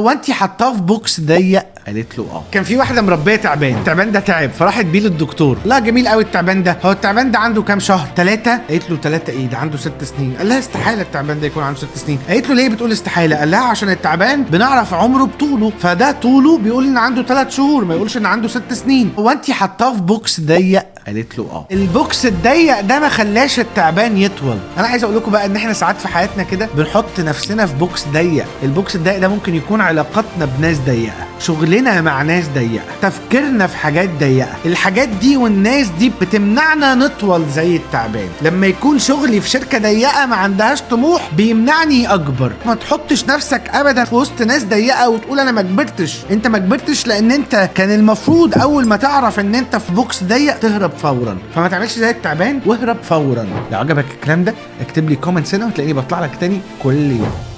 هو انت حطاه في box ضيق؟ قالت له اه. كان في واحدة مربيه تعبان، التعبان ده تعب فراحت بيه للدكتور. لا جميل قوي التعبان ده، هو التعبان ده عنده كام شهر؟ 3. قالت له 3 ايه ده عنده 6 سنين. قال لها استحالة التعبان ده يكون عنده 6 سنين. قالت له ليه بتقول استحاله؟ قال لها عشان التعبان بنعرف عمره بطوله، فده طوله بيقول ان عنده 3 شهور، ما يقولش ان عنده 6 سنين. هو انت حطاه في box ضيق؟ قالت له اه. ال box الضيق ده ما خلاش التعبان يطول. انا عايز اقول لكم بقى ان احنا ساعات في حياتنا كده بنحط نفسنا في box ضيق. ال box الضيق ده ممكن يكون علاقاتنا بناس ضيقه، شغلنا مع ناس ضيقه، تفكيرنا في حاجات ضيقه. الحاجات دي والناس دي بتمنعنا نطول زي التعبان. لما يكون شغلي في شركة ضيقه ما عندهاش طموح بيمنعني اكبر. ما تحطش نفسك ابدا في وسط ناس ضيقه وتقول انا ما كبرتش. انت ما كبرتش لان انت كان المفروض اول ما تعرف ان انت في box ضيق تهرب فورا. فما تعملش زي التعبان واهرب فورا. لو عجبك الكلام ده اكتب لي comments هنا وتلاقيني بطلع لك تاني كل يوم.